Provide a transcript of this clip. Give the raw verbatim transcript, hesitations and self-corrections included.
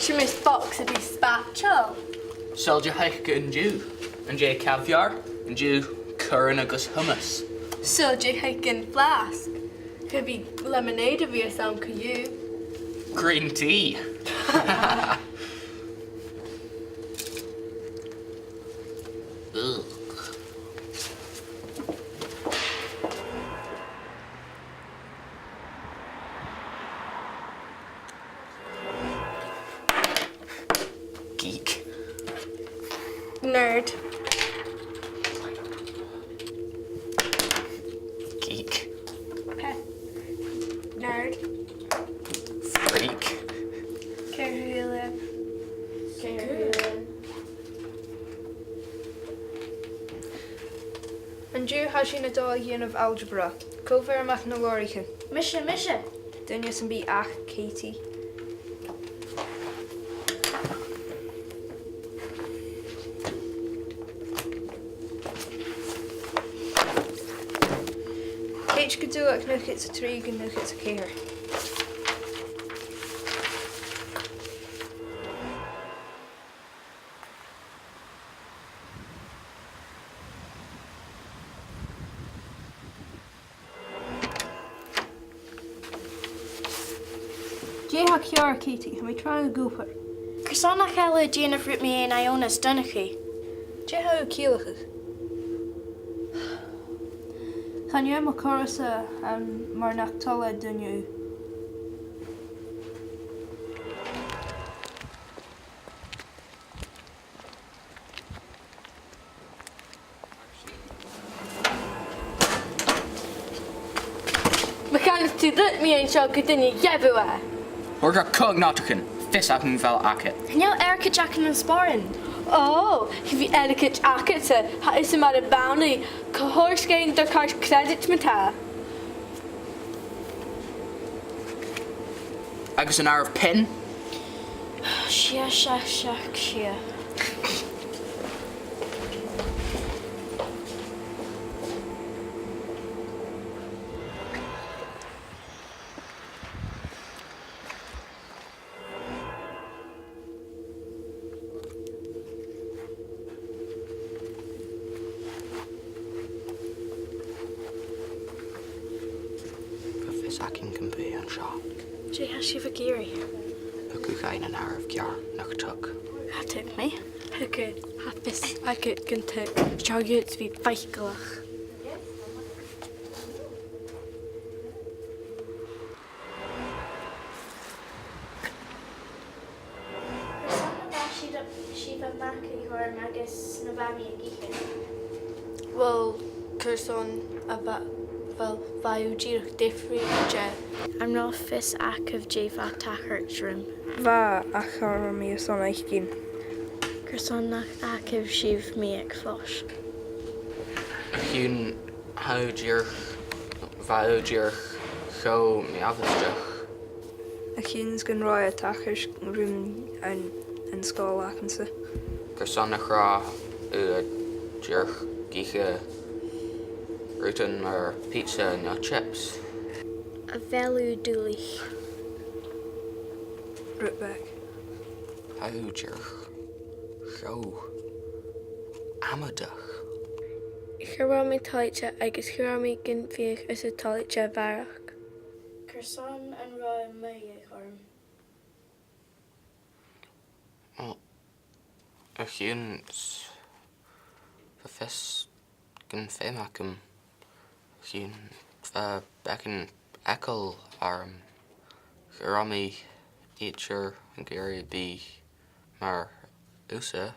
Tha mise bogsa a bhith spaideil. Saoil dè th' agad an-diugh? An-dè caviar, an-diugh curran agus hummus. Saoil dè th' agad sa fhlasg? Cha bhi lemonade a bhios ann co-dhiù. Green tea. Ugh. Geek. Nerd. Geek. Nerd. Freak. Ceithir. Ceithir. An-diugh tha sinn a' dol a dhèanamh algebra. Cò bheir a-mach na leabhraichean? Mise, mise. Duine sam bith ach Katie. Céad gu dà, naochad 's a trì gu naochad 's a ceithir. Dè tha ceàrr, Katie? Tha mi a' treabhadh gu h-obann. Carson nach eil thu a' dèanamh rud mu dheidhinn Ionas Donncha? Dè tha thu a' ciallachadh? Chan eil mi còmhla ris, um, mar nach toil le duine. Ma chanadh tu rud mu dheidhinn seo gu duine, gheibh thu e. Thoir dhomh còig notaichean, fios agam a bheil agad. Chan eil airgead agam anns an spòran. Ò, cha bhi airgead agadsa, tha thusa mar a b' àbhaist, co-dhiù, 's dòcha gun toir credit ma-thà. Agus an àireamh pin? Sia, seachd, seachd, sia. Tha fios agam gum b' e an seo. Dè tha sibh ag iarraidh? Thug thu dhuinn an àireamh ceàrr, nach tug? Cha tug mi. Thug thu. Tha fios agad gun tug. Seo dhut a bhith faiceallach. Carson a bha sibh, sibh a' magadh orm agus na bha mi ag ithe? Well, carson a bha, well, bha thu dìreach diofraichte. An robh fios agaibh dè bha a' tachairt rium? Bha, ach cha robh mi airson fhaicinn. Carson nach fhaca sibh mi aig fois? A chionn, tha thu dìreach, bha thu dìreach cho mì-àbhaisteach. A chionn 's gun robh e a' tachairt rium an, an sgoil agamsa. Carson nach robh thu dìreach ag ithe rudan mar pizza no chips? A bheil thu duilich? Rud beag. Tha thu dìreach cho amaideach. Cha robh mi toilichte agus cha robh mi gun fiach às a' toilichte a bharrachd. Carson an robh e math orm? Well, a chionn 's bha fios gum feum agam, a chionn 's bha beagan eagal orm. Cha robh mi idir ag iarraidh a bhith mar thusa.